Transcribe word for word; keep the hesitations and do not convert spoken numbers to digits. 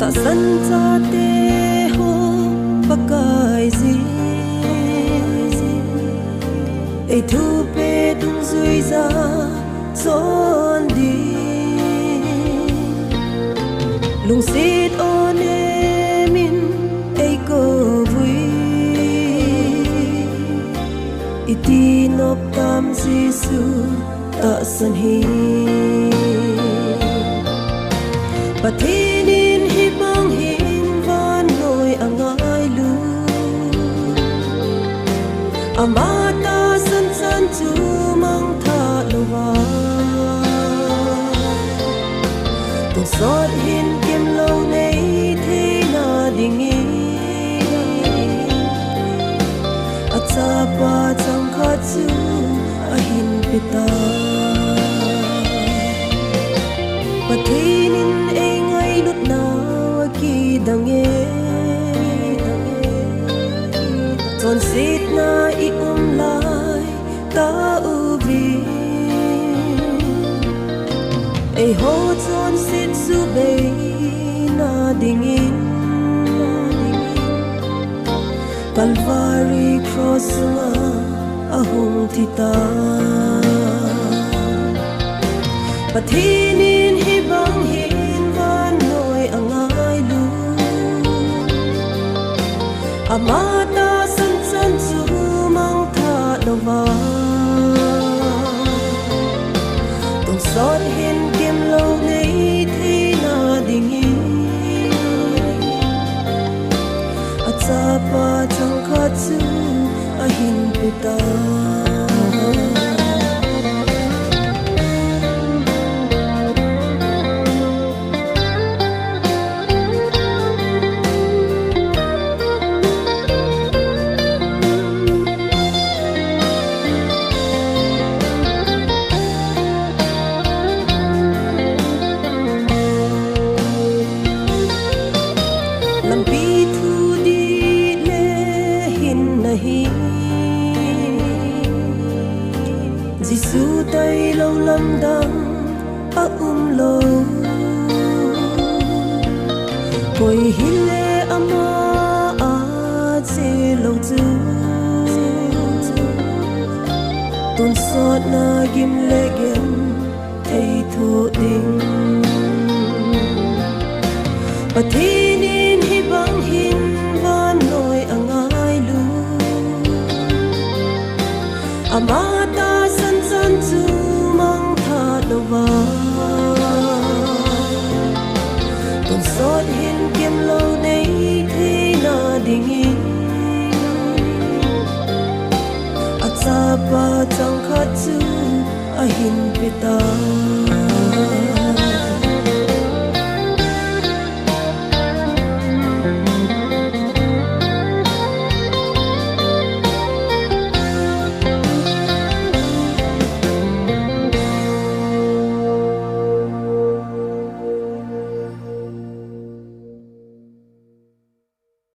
Tahsan chate ho Pakai ji, ei thupeh dungjui ja chon ding. Lungset o nemin ei kou uvin, iti nop tam Jesu tahsan hi. Pathen in hibang hin vannoi angailut, ama tahsan chan chu mangthah louva, tonsot hin kemlou nei theina dingin, achapa changkhat chu ahin petan. Pathen in ei ngailutnau akidang e, chonsetna i um lai tauvin, eiho chonset suhbeina dingin, Calvary Cross sunga ahung thitan. Pathen in hibang hin vannoi angailut, ama tahsan chan chu mangthah louva, tonsot hin kemlou nei theina dingin, achapa changkhat chu ahin petan. Lampi thu dih le hinna hi, Jesu tailou lamdang aumlou. Koi hile ama a chelou chu, tonsotna gim le genthei thoh ding. Pathen in hibang hin vannoi angailut, ama tahsan chan chu mangthah louva, tonsot hin kemlou nei theina dingin, achapa changkhat chu ahin petan.